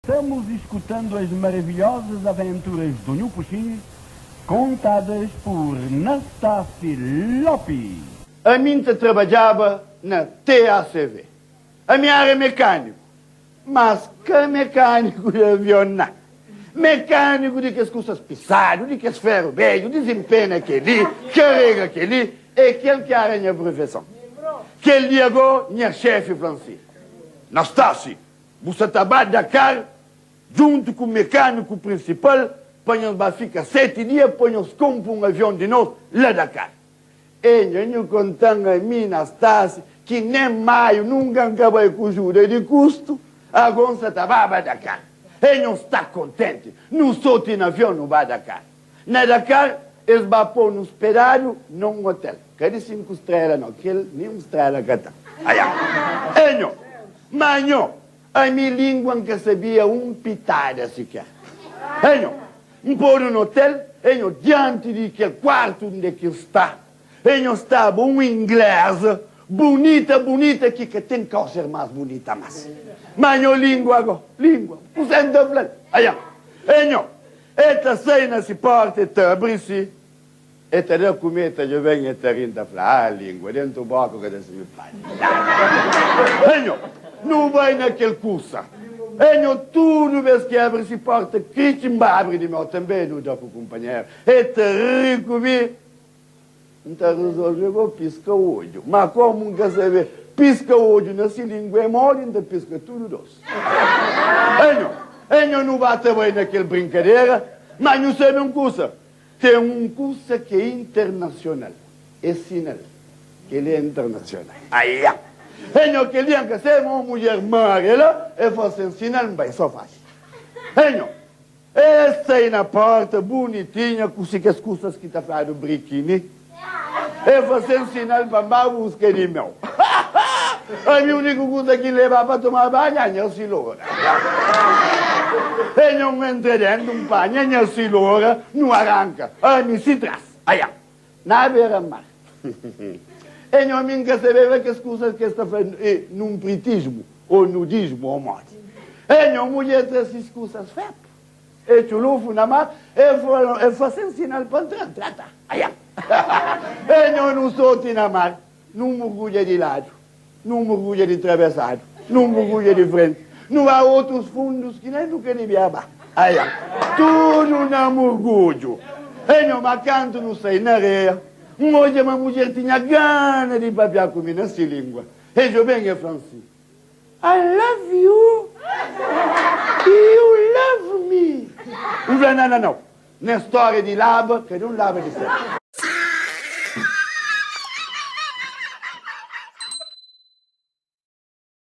Estamos escutando as maravilhosas aventuras do Nhu Puxin, contadas por Nastassi Lopes. Ami N ta trabadjaba na TACV. Ami éra mekániku, mas ka mekániku di avion ná. Mekániku di kes kusas pisadu, di kes féru bedju, dizinpena kel-li, karega kel-li, é kel ki éra nha profeson. Kel dia gó, nha xéfi fla-m si, Nastassi, Bu sa ta ba Dakar djuntu ku mekániku prinsipal pa nhos ba fika seti dia pa nhos konpo un avion di nos la Dakar. E nha nhu konta-m ami Nastasi ki nen Maiu nunka N ka bai ku juda di kustu, ago N sa ta ba ba Dakar. E nhos sta kontenti, nu soti na avion nu ba Dakar. Na Dakar es ba pô-nu spedadu na un otel, ka di 5 strela nau, kel nin un strela ka ta. Aiá! E nho! Ma nho, ami lingua N ka sabia un pitada siker. E nho, N podu na otel, e nho, dianti di kel kuartu unde ki N sta, e nho staba un ingleza bunita, bunita ki ka ten kau ser mas bunita mas. Ma nho, lingua go, lingua, kuzé N ta fla-l? Aiá! E nho, E ta sai na si porta, e ta abri si, e ta da kume, e ta djobe-m, e ta ri, N ta fla, Ah, lingua, dentu boka ka ta sirbi pa nada. Enho, nu bai na kel kusa. Enho, tudu bes ki abri si porta, kritxi, N ba abri di meu tanbe, nu da ku kunpanheru. E ta ri ku mi. N ta rezolve go piska odju. Ma komu N ka sabe piska odju na si lingua é modi, N ta piska tudu dos. Enho, enho nu ba ta bai na kel brinkadera, ma nhu sabe un kusa? Ten un kusa ki é internasional, é sinal. Kel-li é internasional. Aia! Enho, kel dia N ka sabe ma un mudjer maria la, el fase-m sinal, N bai so faxi. Enho! Es sai na porta bunitinha ku si kes kusas ki ta fladu brikini. E fase-m sinal pa N ba buska di meu. Ami uniku kusa ki N leba pa toma banhu é nha silora. E nho N entra dentu N panha nha silora nu aranka ami si tras. Aia! Na bera mar. E nho mi N ka sabeba kes kusas ki es ta fla e nunpritismu o nudismu o modi. E nho mudjer tra sis kusas fepu e txulufu na mar e fla e fase-m sinal pa N tra N tra ta. Aia! E nho nu soti na mar nu murgudja di ladu nu murgudja di trabesadu nu murgudja di frenti nu ba otus fundus ki nen nu ka dibia ba. Aia! Tudu na murgudju. E nho ma kantu nu sai na areia N odja ma mudjer tinha gana di papia ku mi na si lingua. E djobe-m e fla-m si, I love you, you love me. N fla, Nau, nau, nau. Nes stória di laba, kada un laba di sel.